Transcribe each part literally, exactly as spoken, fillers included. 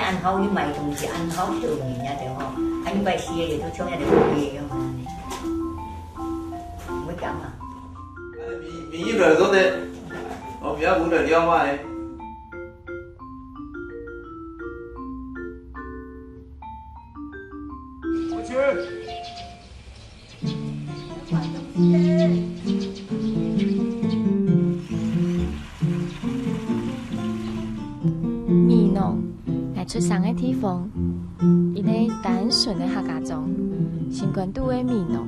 恁好去買東西，恁好笑人家个吼，啊，你買死个也都像那个鬼个樣啊。毋會講啊。米，米一來做的，哦，米要五來了嘛，哎。我去。 美濃，𠊎出生个地方，一個單純个客家庄，心肝肚个美濃，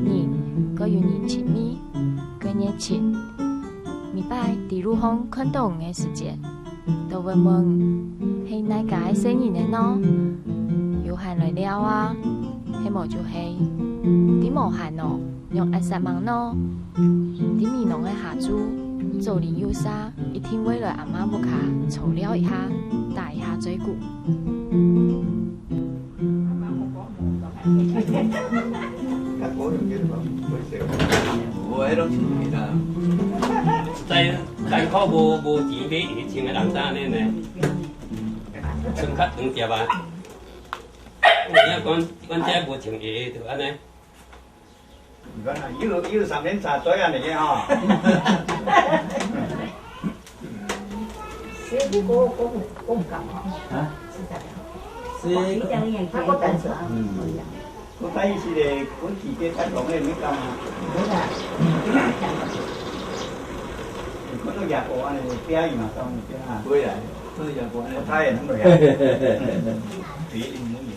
人，蓋有人情味，蓋熱情。每擺在路項看著你个時節， 都會問：「係哪家个細人仔呢？有閒來尞啊？係無就係在無閒哦，仰恁煞猛呢？」在美濃个下晝，左鄰右舍一定會來阿嬤屋下坐尞一下，打一下嘴鼓。 無，彼種情形啦。實在艱苦無，無錢買鞋穿个人生恁呢，穿較長條啊。你若講，講這無穿鞋就恁呢。你看啊，又，又三年茶嘴恁呢个吼。 所以你講，講，講毋敢吼。啊？實在个。所以，佢講，佢講單純。嗯。佢講，佢是咧，佢自己較講个，毋敢啊。無啦。你看到爺婆恁呢，表演嘛，當然表演啊。對啊，看到爺婆恁呢。我太也能了。對，你無影。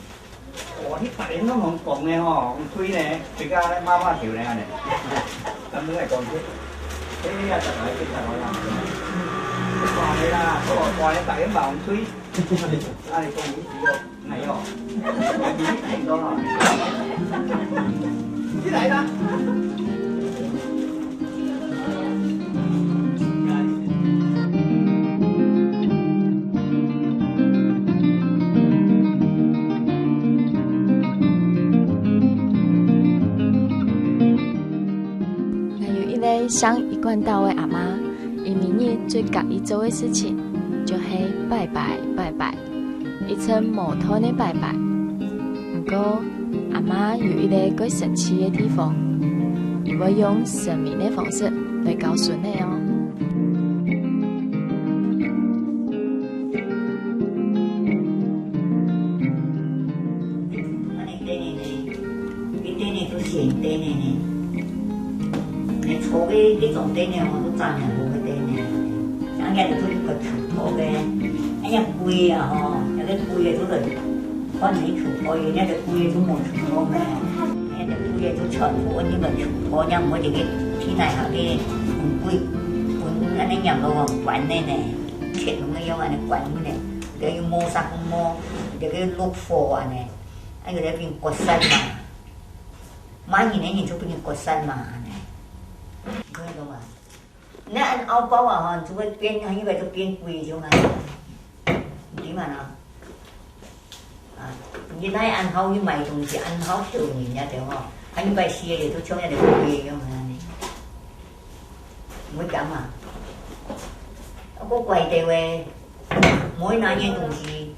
哦，你逐日攏講講个吼，講吹呢，吹甲咧麻麻叫咧按呢。咱本來講吹，哎呀，逐個去逐個啦。大个啦，好大个，逐日嘛講吹。啊，你講你知道，哎喲，你聽到啊？你來啦。 𠊎有一個生一貫道个阿嬤，佢每日最合意做个事情，就係拜拜，拜拜。 一陣無斷个拜拜。毋過，阿嬤有一個蓋神奇个地方，佢會用神明个方式來教孫仔哦。 你等下都先等下呢。你坐个這種等下吼，都站了無个等下。人家就出去割樹頭个，哎呀，貴啊吼，那個貴个都是換你樹頭，人家就貴个都無樹頭咩。人家就貴个都全部你們樹頭，人家毋會一個天台下个很貴，很恁呢養到很煩的呢，鐵籠个樣恁呢煩的呢，這個磨砂工磨，這個落火啊呢，哎，有的變割山嘛。 買人个人就分人割山嘛，恁呢。你看到嗎？你恁拗包啊，吼，就會變，因為就變貴，就恁呢。你看啊，啊，你那恁好去買東西，恁好笑人家个吼，啊，你買死个也都像那個鬼一樣，恁呢。毋會講嘛。啊，我怪得喂，無拿人東西。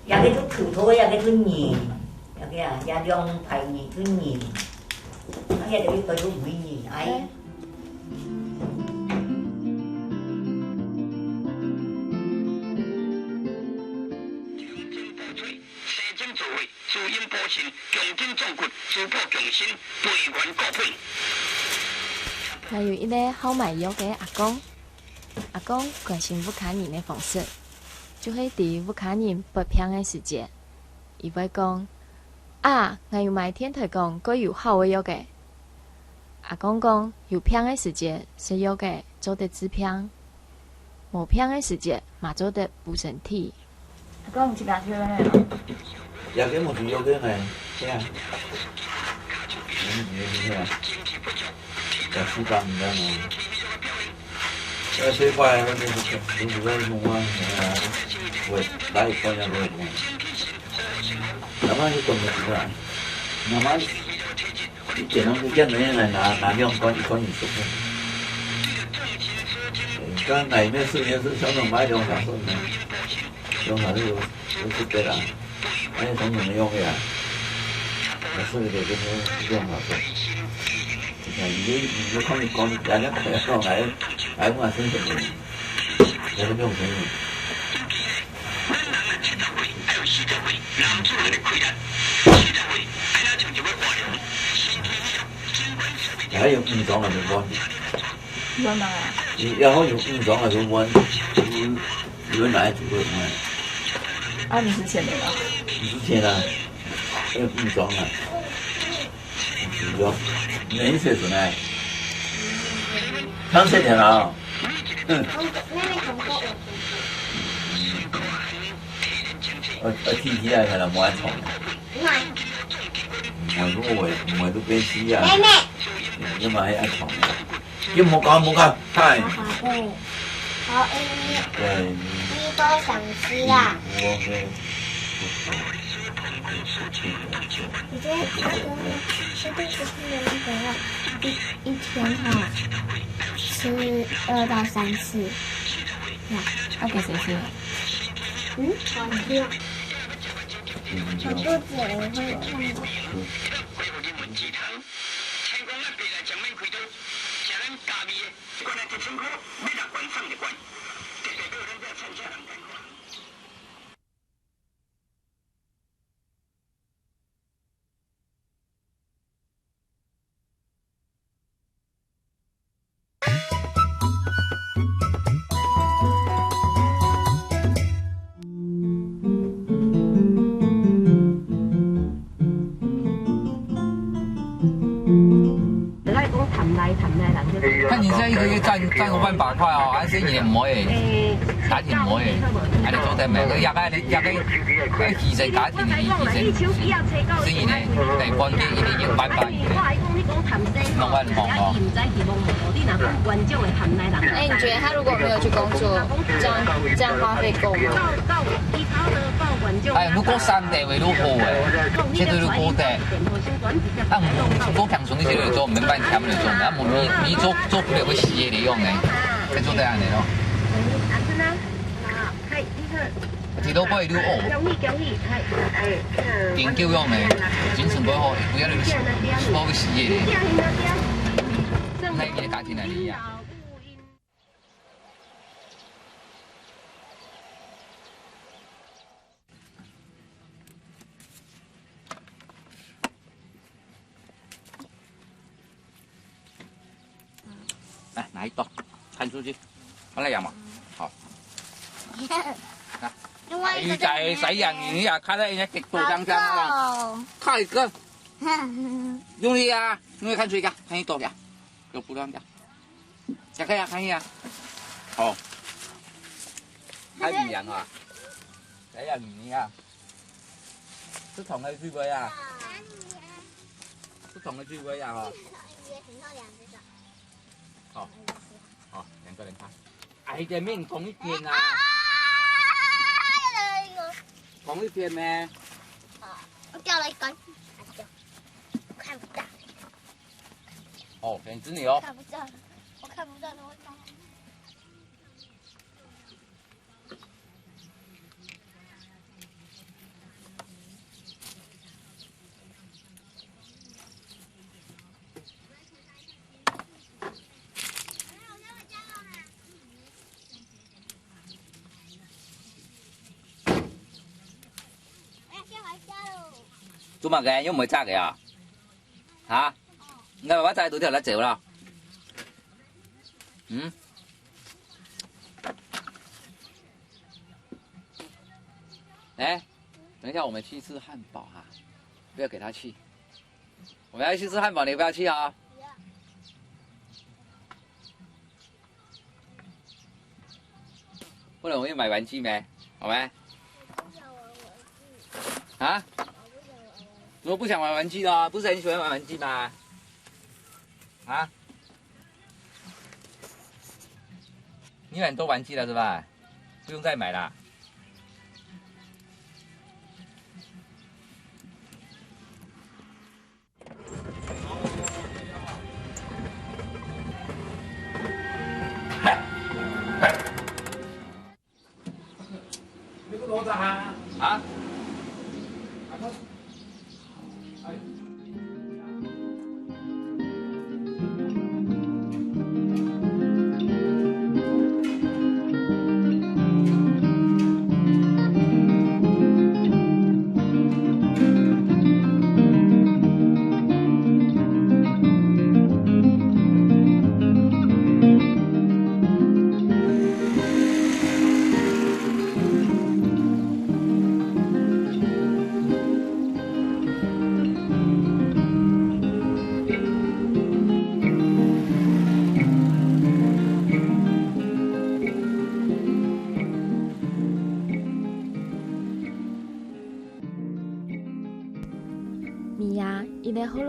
也叫做土土，也叫做人，也叫啊，也兩派人做人，啊，也叫做叫做毋係人，哎。生精做血，滋陰補腎，強筋壯骨，滋補強身，培元固本。還有一個好買藥个阿公，阿公關心屋下人个方式， 就係在屋下人發病个時節，佢會講：「啊，𠊎有買天台講蓋有效个藥仔。」阿公講：「有病个時節食藥仔做得治病，無病个時節嘛做得補身體。」阿公有一隻藥仔哦。也係無食藥仔呢，係啊。嗯，也係啊。食四百毋知無？ 呃，所以過來，我就是，就是在用啊，哎呀，我來一罐，要來一罐。那麼就等不及了，那麼一點都不見，人家來拿，拿兩罐，一罐五十塊。嗯，剛來面試面試，想想買兩三罐呢，兩三罐。不是对啦，那你从什么用的啊？我是不是给这些用好的？你看，你就你就看你光，人家可能说还还骂生什么，我都没有朋友。还有女装的没关系。 你问哪个啊？你要有女装的就问，你问哪一组的问？啊，你之前的吗？你之前啊，那个女装啊，女装，你的意思是什么？看这点啊，嗯。呃，呃，T T啊，可能没穿。没，我，我都变西啊。妹妹。你干嘛还穿？ 你莫搞，莫搞，嗨。好，好，好，哎，对，你多想吃啊。我，我，我，我，你这个，这个是不是那个一，一天哈，吃二到三次？那，要给谁吃？嗯，我吃。我肚子也会痛。看你现在一个月赚，赚个万把块哦，还是你很没欸，打你很没欸，还得做得没？那压个，压个，那提升打你的提升，生意呢，得关键一定有办法。 弄个很忙哦。哎，你觉得他如果没有去工作，这样，这样花费够吗？哎，如果三代为如何哎，绝对如果的。那我们做强虫的绝对做，没办法，他们做，那我们你，你做，做不了会死的用呢，才做得安尼咯。 提到背都哦，恭喜恭喜，哎，哎，研究用的，精神不好，不要那个，不好个事业的。那你的家庭哪里呀？来，拿一刀，看出去，看那样嘛，好。另外一个在哪里？你在，在养鱼啊，看到人家给多张张啊，好痛哦。看一个，用力啊，用力看出去，看一刀呀，有不断的，再看一下，看一下，好，还有养啊，还养鱼啊。 是同个水杯啊？是同个水杯啊，吼。好，好，两个人看。哎，这面讲一遍啊。讲一遍咩？我掉了一根，看不到。哦，很真的哦。看不到，我看不到，那我看。 做麼个？又毋會摘个啊？哈？你看爸爸摘多條來走啦。嗯？哎，等一下我們去吃漢堡哈，不要給他去。我們要去吃漢堡，你不要去啊。 不然我去買玩具咩？好咩？啊？我不想玩玩具了，不是很喜欢玩玩具吗？啊？你有很多玩具了是吧？不用再买啦。 你个羅扎哈？啊？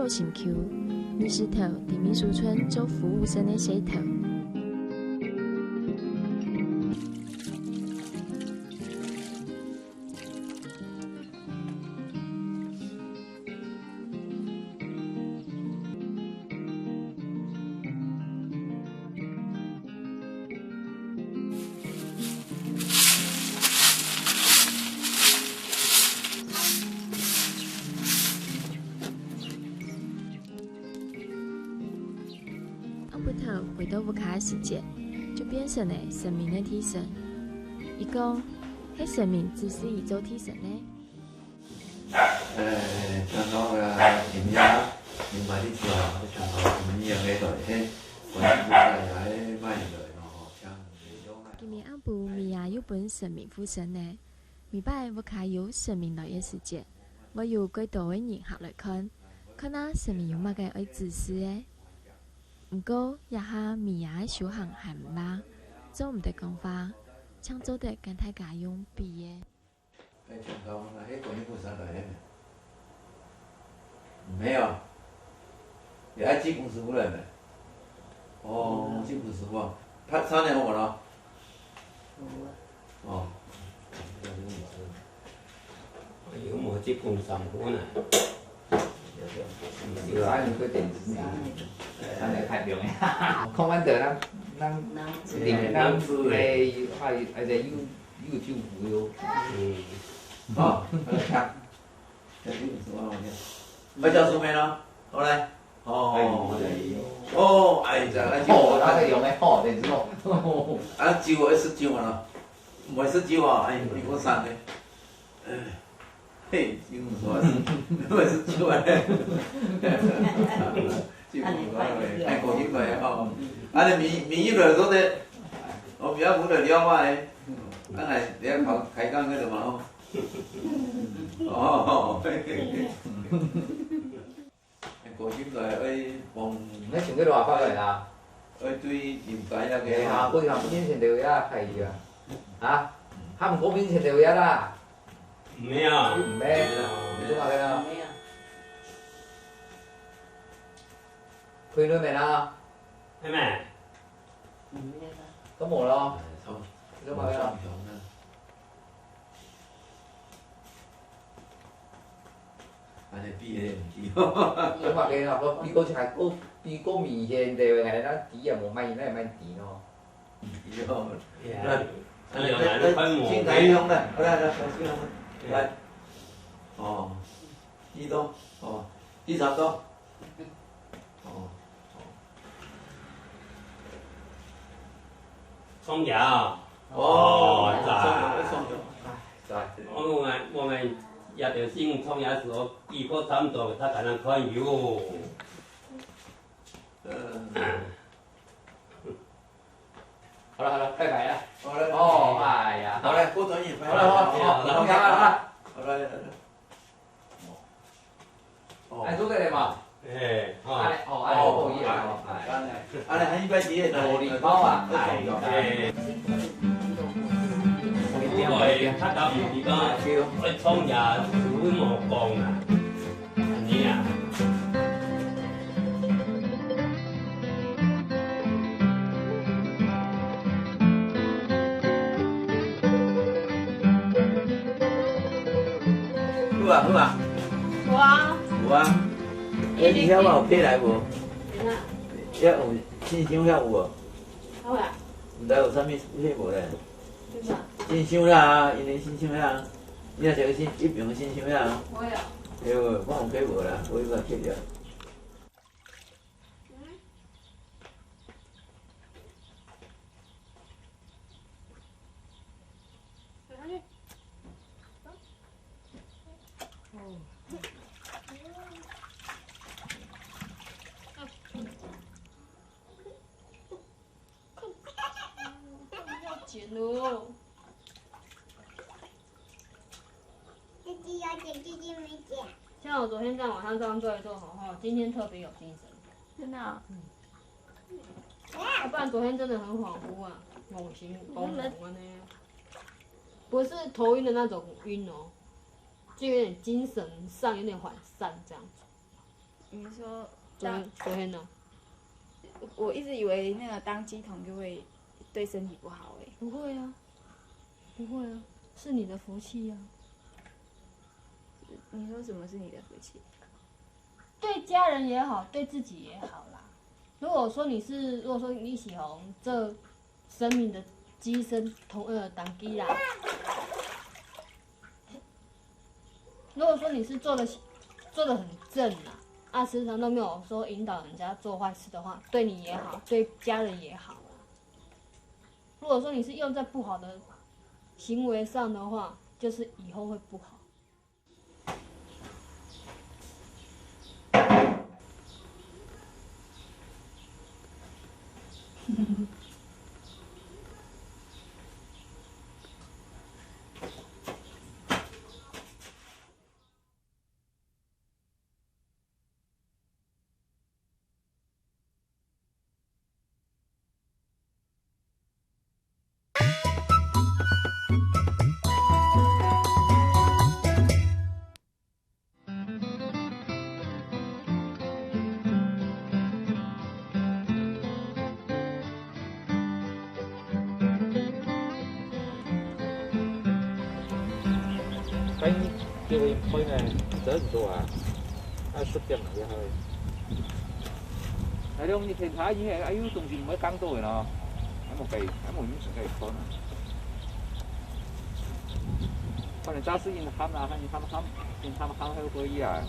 做心臼，二十頭在民俗村做服務生个事頭。 暗晡頭回到屋下个時節，就變成了神明个替身。佢講，係神明指示佢做替身呢。 誒，像講啊，今夜，你買啲酒啊，像講今夜个來，嘿，關係不在啊，嘿，買來咯，吼，像你用啊。今晡暗晡，米婭又分神明附身呢。每擺屋下有神明來个時節，會有幾多个人客來看，看下神明有麼个愛指示个。毋過，這下米婭个修行還毋罅，做毋得講話，淨做得跟大家用比个。 哎，講到啊，那些管理部上來的沒？沒有。也愛濟公師傅來沒？哦，濟公師傅啊，他三年後了。哦。有無濟公師傅呢？有啊，有个點子，三年太久了。看完的，咱咱咱哎，还在有 YouTube有。嗯。哦，好，看。这YouTube什么东西？白教授没了，好来。哦，哎，哦，哎，这个哦，那个用的好，你知道？啊，酒二十九了，我是酒啊，哎，你给我三个。哎。 嘿，金木说是，我是出来。金木说，哎，高兴快吼。啊，你明明日来做的，我不要不得了嘛嘞。啊，来，你要考开讲个什么吼？哦，嘿嘿嘿。 个现在愛幫，你想个辦法來啦。愛對人家那个，哎呀，過去還不面前留下害呀，啊，還毋過面前留下啦。沒有。你毋免，你做麼个啦？沒有。開了沒啦？還沒。嗯，沒有啦。都無了。哎，差不多。你做麼个啦？差不多啦。 恁樣比个毋知。有麼个啊？我比過才，我比過明顯个，𠊎等知也無賣，那也賣甜哦。有。來，來，來，來，來，來，來，來，來，來，來。哦，幾多？哦，第三個。 哦，哦。創業啊？哦，哦，創業，創業。在。我們，我們也就是創業時候，比過差不多，他才能看有。嗯。好了，好了，拜拜了。好了。哦，哎呀。好了，過轉一擺。好了，好了，好了，好了，好了。好了，好了。 哦。哎，做得了嘛？哎，好。哎，哦，哎，哦，可以了，哦，哎。哎，哎，哎，一百幾个，哦，禮包啊，哎，哎。哎，他打五十八，哎，創業，主任無講啊。你啊。 有啊，有啊。有啊。有啊。哎，你遐有買來無？有啊。遐有信箱遐有無？有啊。毋知有啥物信無咧？有啊。信箱啦，因為信箱遐，你若寫个信，一般个信箱遐。我有。有，我有寄無啦，我有甲寄了。 要剪哦。 弟弟要剪，弟弟没剪。像我昨天在晚上这样做一做吼，吼，今天特别有精神。真的啊？嗯。啊，不然昨天真的很恍惚啊，懵醒懵懵的呢。不是头晕的那种晕哦，就有点精神上有点涣散这样子。你是说当，昨天，昨天呢？我一直以为那个当鸡童就会对身体不好欸。不会啊，不会啊，是你的福气啊。你说什么是你的福气？对家人也好，对自己也好啦。如果说你是，如果说你喜欢这生命的寄生虫，呃，当机啦。如果说你是做的，做的很正啊，啊，时常都没有说引导人家做坏事的话，对你也好，对家人也好啊。如果说你是用在不好的行为上的话，就是以后会不好。哎，你叫佢開呢，走唔到啊？啊，十點了，你還。哎，你天太熱，哎喲，東西毋會降到个咯。還無該，還無人想該看啊。可能假使人喊啊，喊人喊喊，人喊喊後背啊。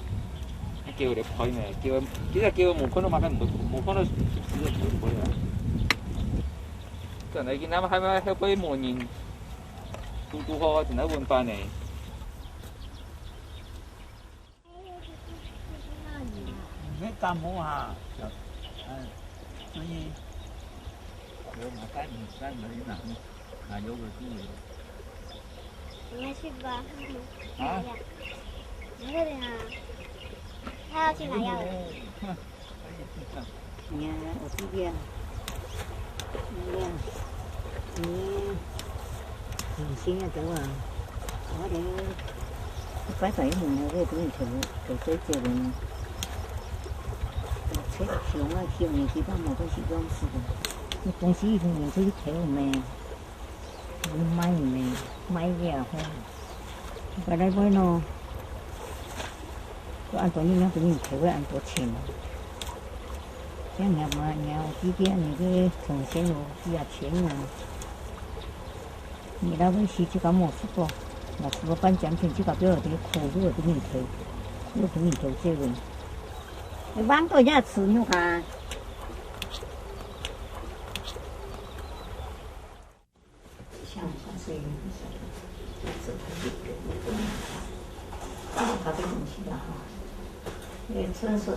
啊，叫佢開呢，叫佢，其實叫佢無看到嘛，佢毋會，無看到，直接叫佢開啊。真个，今仔日還無後背無人。 堵堵好，真係運飯呢。你感冒啊？哎，所以有嘛，該你該你那，那有个注意。我们去吧。啊？你那边啊？他要去拿药了。 你看，我这边，你看，你，你现在等我，我得，我摆摆一下，我给你投，投这些人，这熊啊，熊，你知道吗？都是这样子的，你东西一定你自己投没？ 你買咩？買个啊吼。我来买咯。我按多你那个你赔我按多钱啊？这样你嘛，你要几点你去存钱咯，几下钱啊？你那个是这个没事做，那什么半讲钱，这个不要得苦，如果给你赔，如果给你赔这个，你帮多人家吃，你看。 像像水，这个这个咖啡东西啦哈，也真是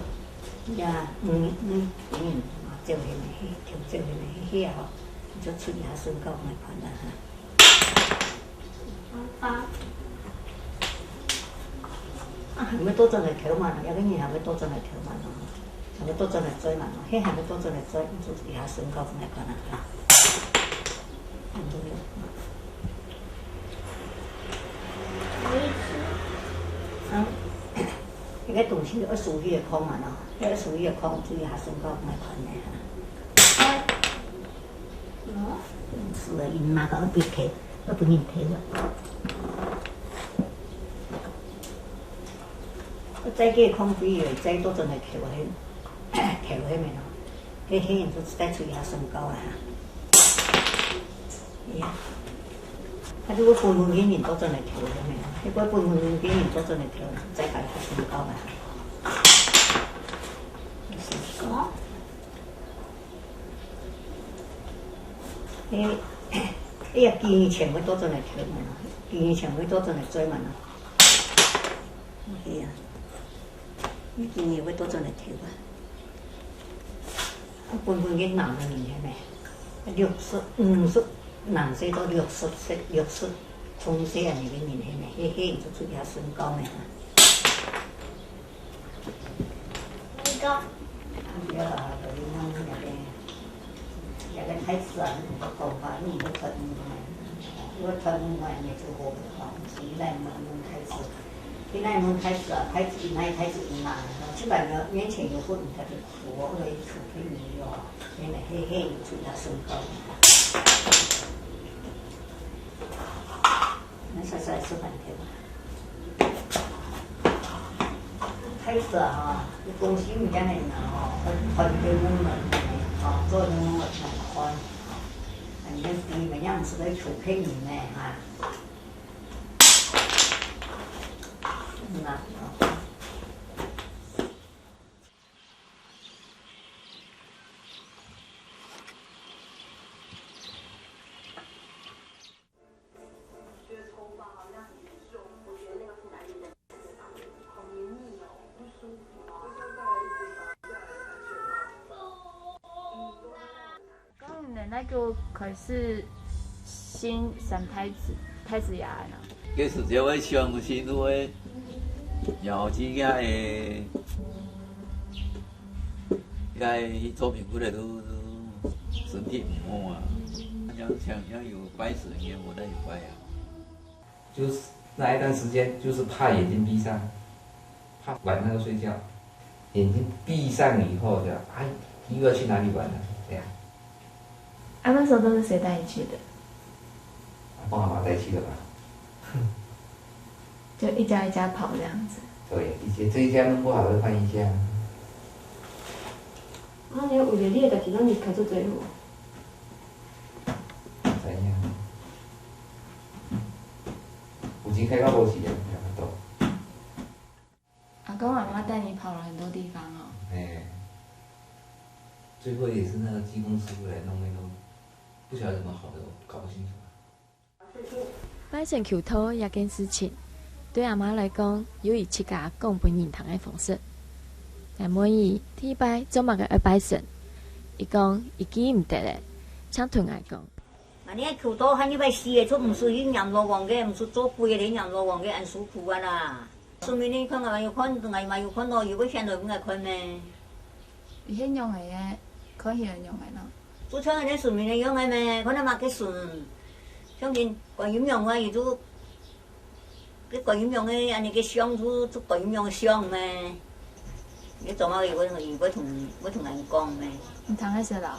呀，嗯嗯嗯，就很黑，就就很黑哈，就出去还是搞那款的哈。啊，还没多赚来投嘛，要跟你还没多赚来投嘛，还没多赚来追嘛，嘿，还没多赚来追，你就也还是搞那款的哈。 啊，那个东西要属于的空嘛喏，要属于的空，注意下身高莫款的哈。是啊，伊嘛搞别个，要不然赔了。再给空位，再多赚来投啊，投下面咯。 嘿嘿，人都在吹下身高啊。哎呀，他就会分分给人都转来投的没有？他会分分给人都转来投，再改下身高啊。什么？哎，哎呀，给你钱会多转来投嘛，给你钱会多转来追嘛。哎呀，你给你会多转来投啊。 分分个男个人係咩？六十、五十，男仔到六十歲，六十，中歲啊，个人係咩？嘿嘿，就出去身高咩？你講。啊，不要啊，有人弄那个，那个太子啊，你不懂吧？你不可能，如果他们玩也就好了啊，谁来玩弄太子？你那门太子啊，太子，那太子嘛，这个年年前有个人他就苦，我来求给你哟，现在嘿嘿，你出来升高。那啥啥是饭店嘛。太子啊，你恭喜你家人啊，哦，团结我们，哦，做人我全看，哦，你们你们样子都求给你们啊。 講你奶奶就開始信三太子、太子爺呢？該時節會相信个，了解个，該做兵个都，都身體毋好啊，像，像，像有拜神个，無得有拜啊。 就是那一段時間，就是怕眼睛閉上，怕晚上要睡覺，眼睛閉上以後就，哎，又要去哪裡玩了，這樣。啊，那時候都是誰帶你去的？阿公阿媽帶去的吧。就一家一家跑這樣子。對，一家，這一家弄不好就換一家。啊，你為了你的代誌，咱就開出濟路。怎樣？ 有錢開到無錢啊，開較多。阿公阿媽帶你跑了很多地方哦。哎，最後也是那個技工師傅來弄一弄，不曉得怎麼好的，我搞不清楚啊。拜神求道這件事情，對阿媽來講，有佢自家講分人聽个方式。𠊎問佢，第一擺做麼个愛拜神？佢講，佢記毋得咧，正同𠊎講。 恁呢求道還有擺死个，就毋使去閻羅王个，毋使做鬼个，去閻羅王个，恁受苦啊啦。神明你看，𠊎嘛有看，𠊎嘛有看咯，有會顯來分𠊎看咩？佢係仰仔个，看起來仰仔咯？就像恁呢神明个樣个咩？看到麼个神，像今觀音娘啊，佢就 該觀音娘个恁呢个像就，就觀音娘个像咩？你做麼个會，會同，會同人講咩？你聽得識啦？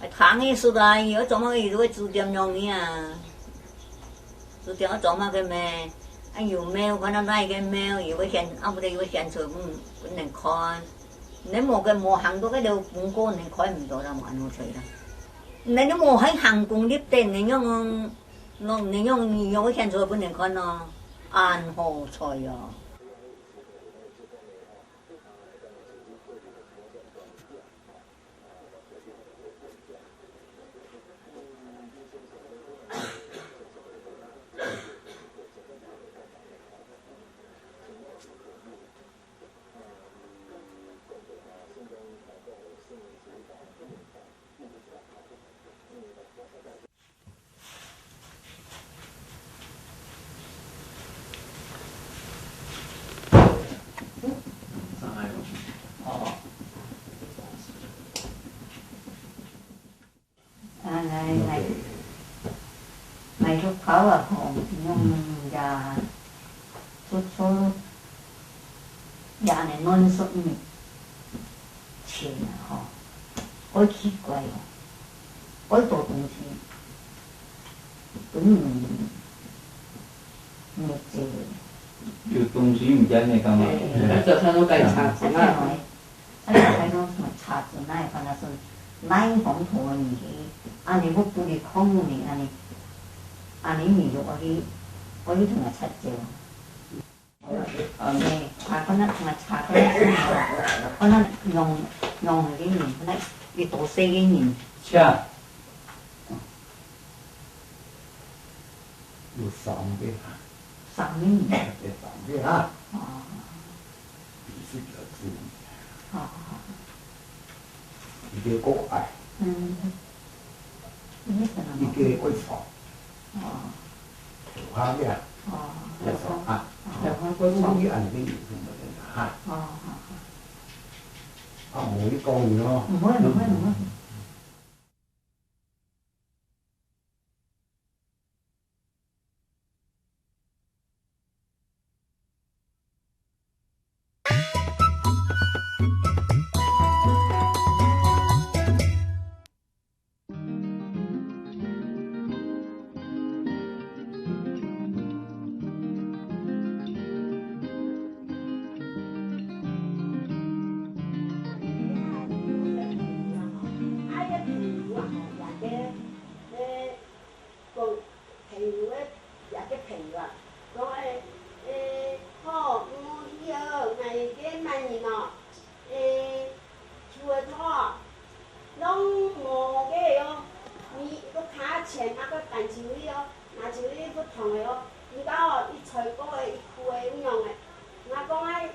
啊，聽得識啊，你做麼个會指點樣你啊？指點愛做麼个咩？啊，有廟，看到哪一个廟，又會顯，啊，毋得又會顯出，嗯，分人看。你無个無行到該條門口，人看毋到啦，無恁好吹啦。你都無去行功立德，你樣 喏，你樣，你樣个顯出來分人看咯，恁好彩哦！啊，來，來，來，就跑啊，吼，用呀，就，就，也能亂說，嗯。 錢啊，吼，好奇怪哦，好多東西，都毋，毋知。有東西毋見个，感覺。哎，你早上都帶你查資料。啊，對哦，哎，啊，你看到什麼查資料，反正是哪一方面的，啊，你不，不離空呢，啊，你，啊，你，你就愛去，愛去同佢查資料。 哎，啊，可能，啊，查可能是，可能用，用个人，可能有多少个人。是啊。有三个。三个人。有三个啊。哦。比是比較注意。哦。一个个矮。嗯。一个个矮胖。 哦。頭下个啊。哦。頭下啊。頭下个啊。注意恁个有个無个啊，哈。哦，好，好。啊，無去講你哦。毋會，毋會，毋會。辦手禮哦，拿手禮不同个哦，毋過哦，一菜糕个、一箍个、一樣个。𠊎講个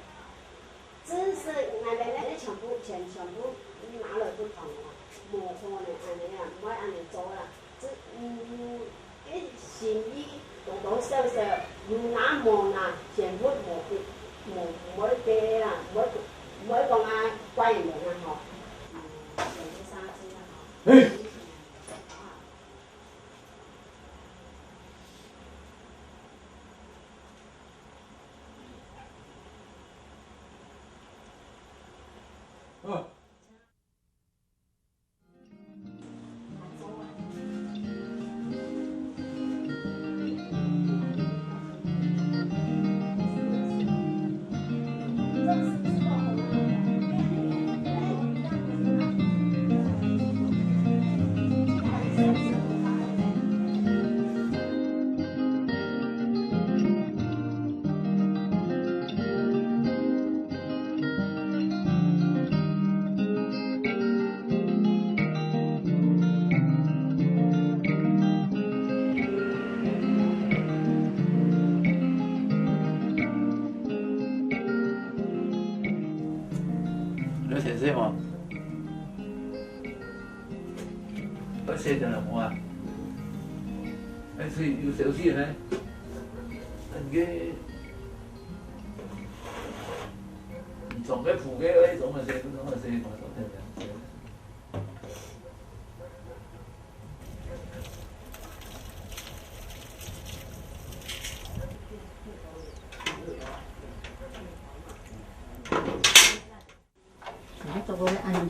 知識，𠊎等个全部、全、全部拿來不同个，無可能恁樣啊，毋會恁樣做啦。只，嗯，該心意多多少少有拿無拿，全部無，無，無會得啦，無會，無會講啊，怪人啊吼。嗯，全部啥子啊吼。你先生嘛，我先生了嘛，还是有消息呢？那个，你总该补给了，总该先，总该先嘛，总该先。 你做个恁，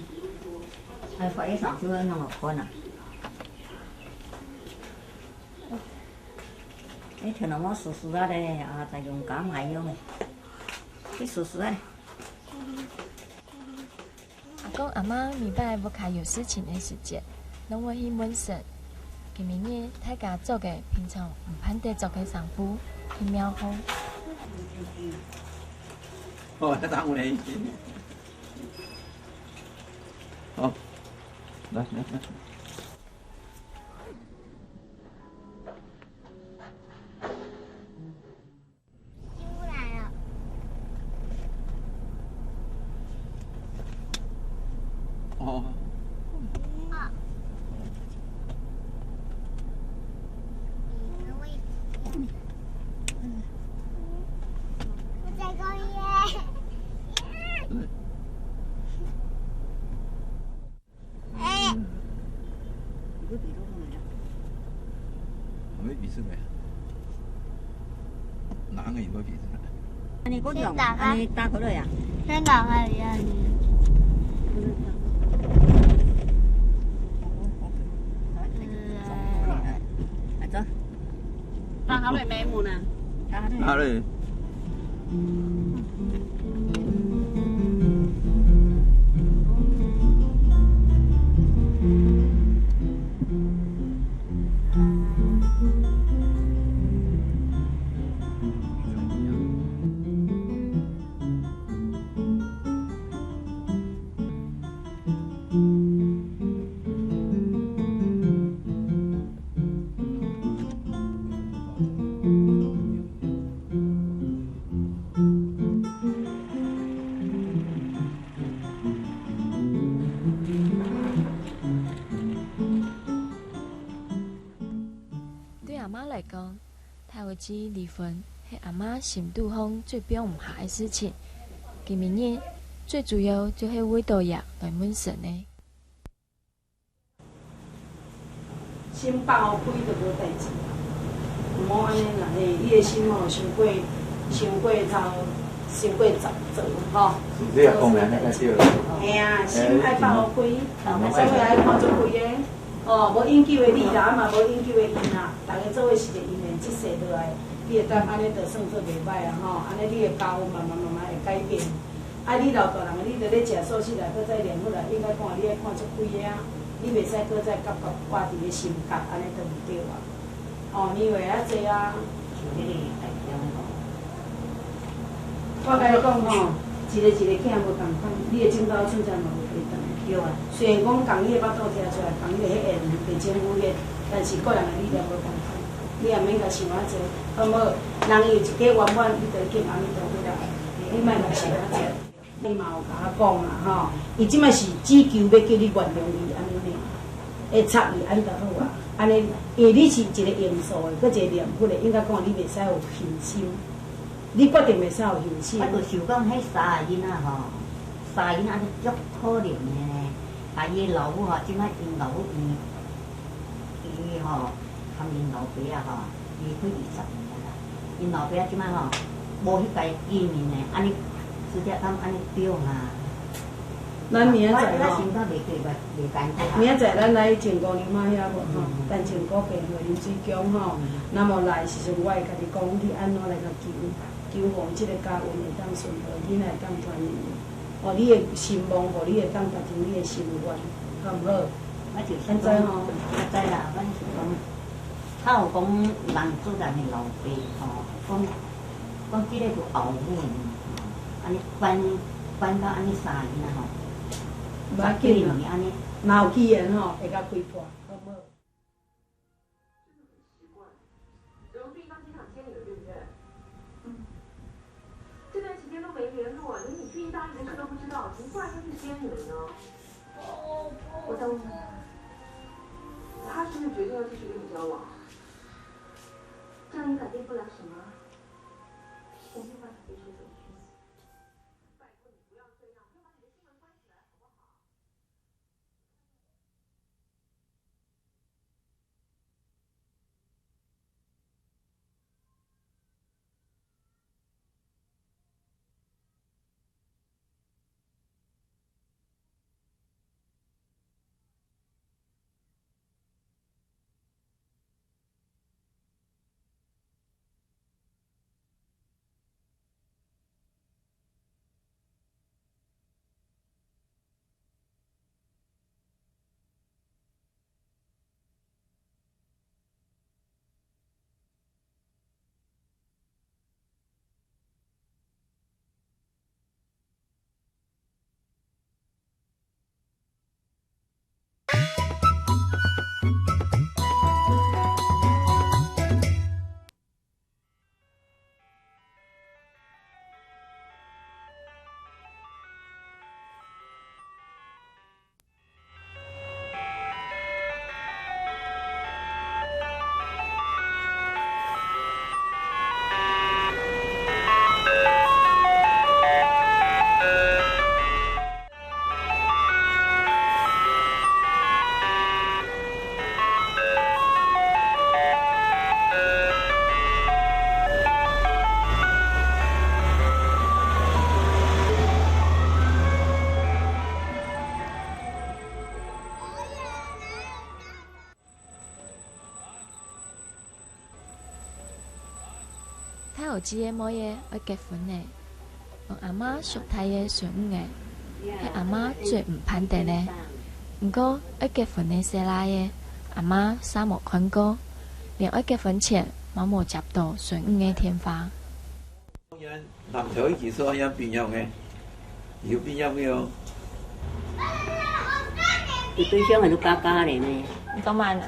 哎，发一双手弄好看啊。哎，全部湿湿啊嘞，啊，再用干买用嘞，去湿湿啊。 阿公阿媽每擺屋下有事情个時節，攏會去問神。今晡日大家著个平常毋盼得著个衫褲，去廟方。哦，他打我嘞。好，来来来。 进不来了。哦。哦。我在公园。 哎。我没笔是没？拿个有没有笔是没？你给我讲，先打开。啊，你打开了呀？先打开一下你。哎，走。 打好了没，木呢？打好了。對阿媽來講，頭一次離婚係阿媽心肚項最放毋下个事情。今晡日最主要就係為著這來問神个。 心放開就無代誌啦。毋好恁呢啦，嘿，你个心吼，傷過，傷過頭，傷過頭，吼。你這樣講呢，那就對了。嘿啊，心愛放開，哎，所以愛看足開个。哦，無永久个你啦，嘛無永久个伊啦。大家做伙是一个因緣，這世落來，你會當恁呢就算做袂歹啊，吼。恁呢你的家運慢慢慢慢會改變。 啊，你老大人，你就咧食素食啦，閣再練佛啦，應該講你愛看足開个啊，你袂使閣再捌捌掛佇咧心肝，按呢都毋對啊。吼，年歲啊濟啊。像彼个大家講，我甲你講吼，一个一个囝無共款，你的種豆凊彩嘛無可以等。對啊，雖然講講你个腹肚摕出來，講你个彼个地政府个，但是個人个力量無共款，你也免共想遐濟，好無？人有一个願望，你就敬阿彌陀佛啦，你莫共想遐濟。你嘛有共我講啦，吼，伊這擺是只求欲叫你原諒伊，按呢呢，會插伊按呢就好啊。按呢，因為你是一个嚴肅的，閣一个念佛的，應該講你袂使有恨心，你決定袂使有恨心。我就想講，彼三个囡仔吼，三个囡仔就足可憐的呢。 啊，伊老母吼，這擺𪜶老母伊，伊吼，含𪜶老爸啊吼，離婚二十年啊啦。𪜶老爸啊，這擺吼，無彼个見面呢，按呢直接講按呢丟啊。咱明仔載吼，我，我心肝袂對，袂，袂甘願啊。明仔載咱來靜姑娘媽遐無吼，嗯。等靜姑病會啉水薑吼，嗯。那麼來的時陣，我會共你講，你按怎來共救，救予這个家運會當順利，囡仔會當團圓。 哦，你的心望，予你會當達成你的心願，好毋好？我就想講，按怎吼？我知啦，我是講，較有講人做人的老爸吼，講，講這个就後母，按呢管，管到按呢三个囡仔吼，無要緊啦，十幾年按呢。若有機緣吼，會共開破，好毋好？ 怎么最近他经常接你的，对不对？嗯。这段时间都没联络，连你去意大利的事都不知道，怎么突然间去接你了呢？我想问，他是不是决定要继续跟你交往？这样也改变不了什么。我没有办法跟你说这一句。拜托你不要这样，要把你的新闻关起来好不好？大學姊个妹仔愛結婚咧，望阿媽熟大个孫女仔，係阿媽最毋盼得咧。毋過愛結婚个細賴仔，阿媽嗄無看過，連愛結婚前嘛無接到孫女个電話。 南投一直說要畢業个，有畢業沒有？有對象還是假假个呢？你講慢啊？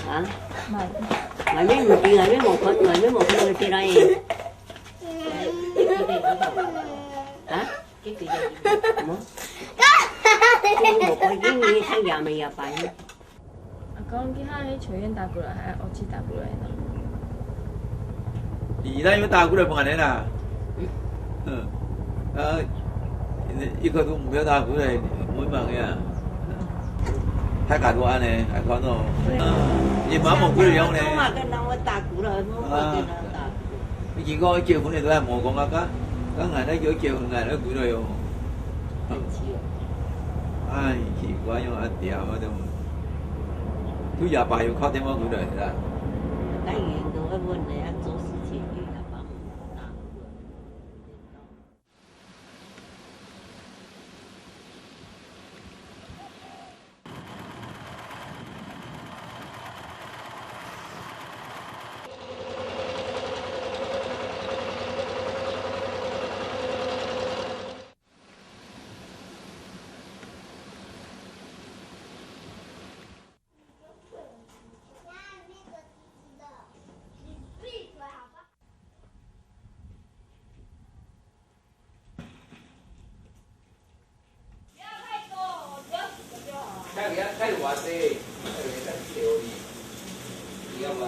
啊？慢。外面毋知，外面無看，外面無看到這個。啊？什麼？無看見你是也沒也白。 阿公，你看彼球員打過來，還有歐氣打過來呢。你那有打過來無呢啦？嗯。嗯。啊，一個都沒有打過來，我問呀。太卡多安呢，還看到。對啊。嗯，你媽媽過來用呢。我嘛跟人會打過來，我嘛跟人打過來。 你見過結婚个都還無講啊，甲，甲𠊎來叫結婚，𠊎來歸來哦。哎，奇怪喲，阿爹，我都，都也爸有敲電話歸來啦。但伊都會問人家做事情，因為也爸無打過來。啊，這，這个代誌就有理，你要不要？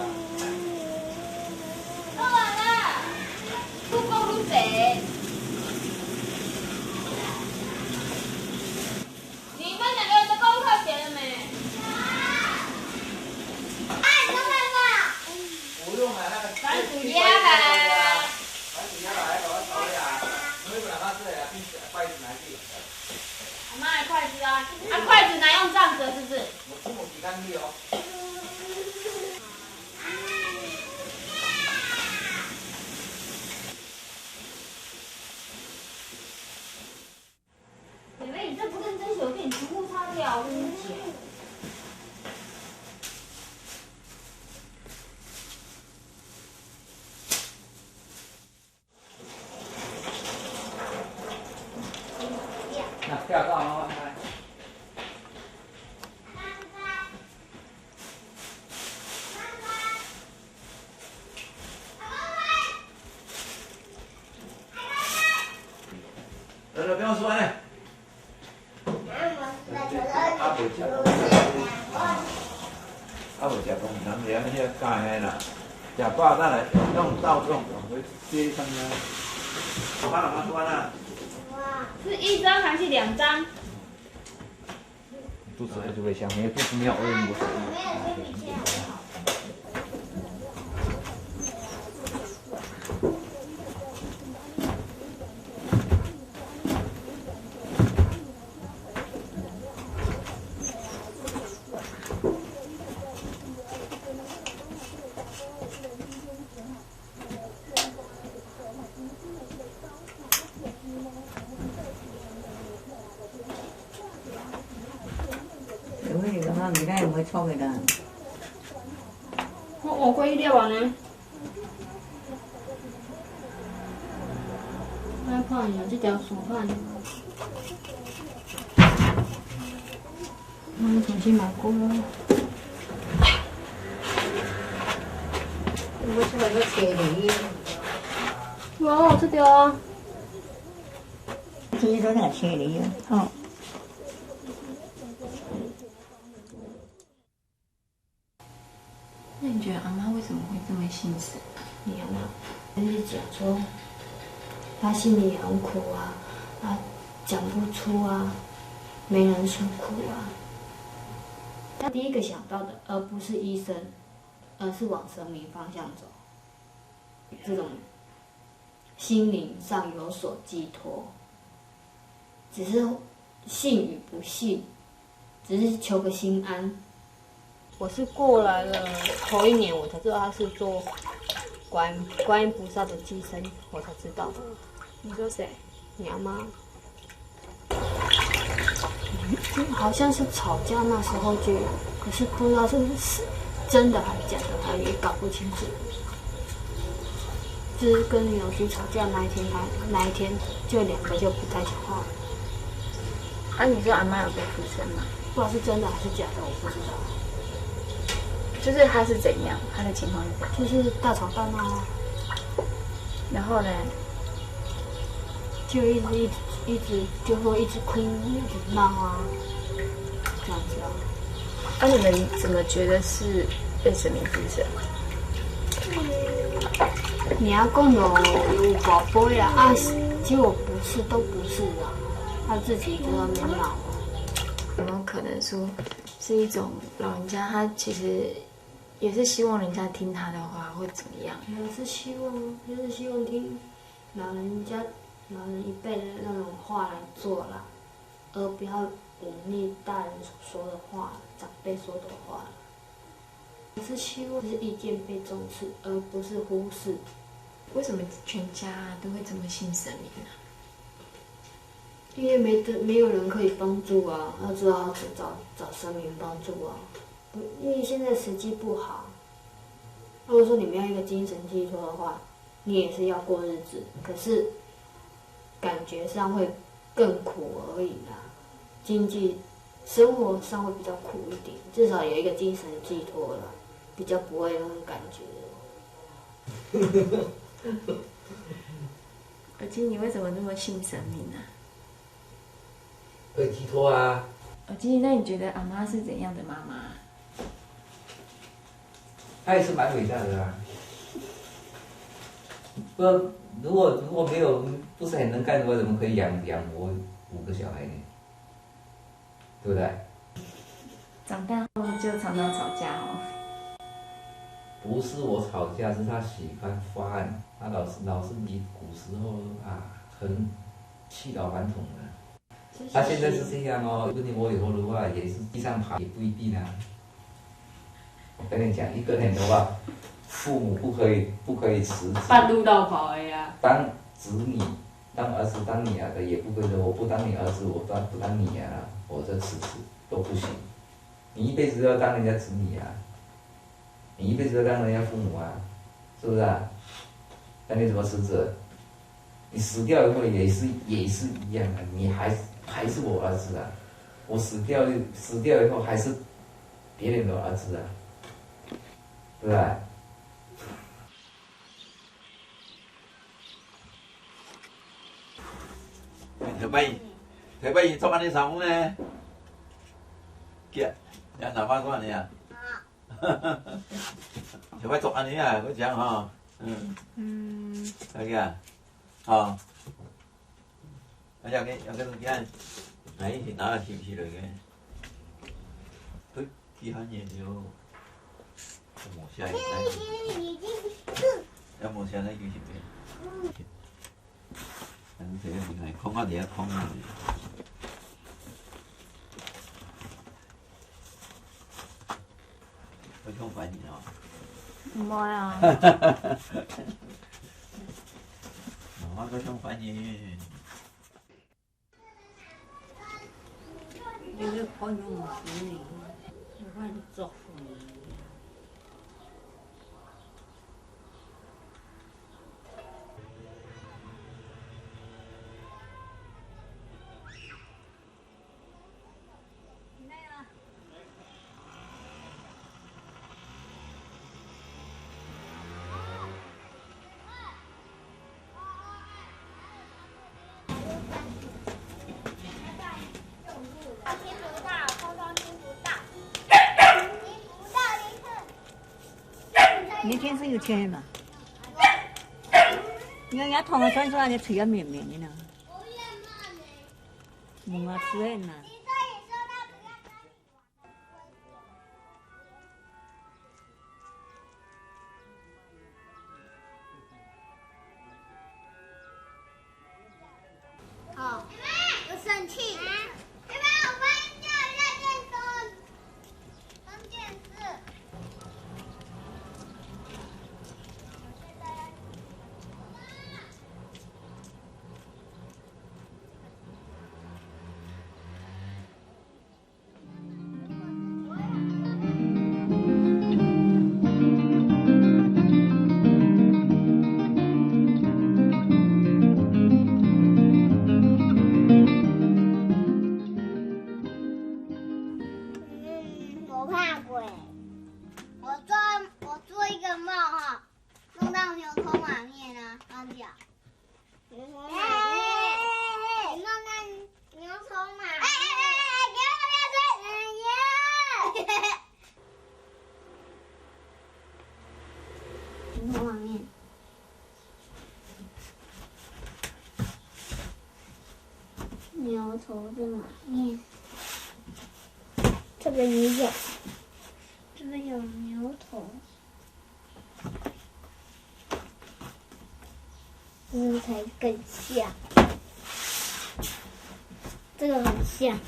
好啊啦，愈講愈濟。你們兩個都功課寫了沒？哎，你們兩個。不用了，那個。反正煮鴨啦。反正煮鴨啦，還有我炒的啊。你們兩個是啊，筷子拿去。 阿媽的筷子啊，啊，筷子拿用這樣子的，是不是？我父母提干净哦。妹妹，你再不認真寫，我给你全部擦掉，我跟你讲。 那不要动哦，来。来来，不要说了。 啊，無食飯，啊，無食飯，人家迄个教的啦，食飽再來用倒轉，用去接上啊。我幫老媽說啦。是一張還是兩張？肚子餓就會想，因為肚子沒有餓，我想。 有个有个嘛，你看有没有错个啦？我學過一粒啊呢。我來看一下這條手環。我重新買過了。你為什麼要切梨？哇，這條啊。這一種哪切梨啊？哦。 那你覺得阿嬤為什麼會這麼信神？你阿嬤就是講說，她心裡很苦啊，她講不出啊，沒人訴苦啊。她第一個想到的，而不是醫生，而是往神明方向走。這種心靈上有所寄託，只是信與不信，只是求個心安。我是過來了頭一年，我才知道他是做觀觀音菩薩的寄生，我才知道的。你說誰？你阿媽。 好像是吵架那時候就有，可是不知道是是真的還是假的，他也搞不清楚。就是跟女友去吵架那一天，他那一天就兩個就不再講話了。啊，你說阿媽有被附身嗎？不知道是真的還是假的，我不知道。就是他是怎樣，他的情況是怎樣？就是大吵大鬧啊。然後呢？ 就一直一直一直就會一直哭，一直鬧啊，這樣子啊。那你們怎麼覺得是被神明附身？你要講有有寶貝啊，啊，結果不是，都不是啊，他自己在那邊鬧。有沒有可能說是一種老人家他其實也是希望人家聽他的話，或怎麼樣？也是希望，就是希望聽老人家老人一輩的那種話來做啦，而不要忤逆大人所說的話，長輩說的話啦。我是希望是意見被重視，而不是忽視。為什麼全家都會這麼信神明啊？因為沒得沒有人可以幫助啊，那只好找找神明幫助啊。因為現在時機不好，如果說你沒有一個精神寄託的話，你也是要過日子，可是感覺上會更苦而已啦。經濟生活上會比較苦一點，至少有一個精神寄託了，比較不會有那種感覺。而且你為什麼那麼信神明啊？可以寄託啊。哦，其实那你觉得阿妈是怎样的妈妈？她也是蛮伟大的啊。不，如果，如果没有，不是很能干的话，怎么可以养，养活五个小孩呢？对不对？长大后就常常吵架哦。不是我吵架，是她洗碗，她老是，老是比古时候啊，很弃老还童的。他现在是这样哦，如果我以后的话，也是地上爬也不一定啊。我跟你讲，一个人的话，父母不可以，不可以辞职。半路到跑的呀。当子女，当儿子当女儿的，也不可以说我不当你儿子，我当，不当女儿了，我这辞职都不行。你一辈子都要当人家子女啊。你一辈子都当人家父母啊，是不是啊？那你怎么辞职？你死掉以后也是，也是一样啊，你还，还是我儿子啊。我死掉，死掉以后还是别人的儿子啊，对吧？頭擺，頭擺佢做恁樣生活呢？佢，你阿爸做恁樣啊？ 就會做恁樣啊，會這樣吼。嗯。嗯。OK啊，好。啊，要給，要給人家，哎，拿了提不起來个。不，其他也就，要摸下來，要摸下來就行了。 但是這個你看，空啊，底下空啊。會像白蟻哦。毋會啊。哦，會像白蟻。你這朋友毋係你，你看你作風。 你天生有缺陷嘛？你看人家同学穿出来，你腿要绵绵的呢。嗯啊，是很难。 哦，我生气。嗯，我怕鬼。我做，我做一个梦哈，梦到牛头马面啊，关掉。 牛头马面。哎，哎，哎，哎，给我，给我，哎呀！牛头马面。牛头的马面。这边也有，这边有牛头。 这个才更像，这个很像。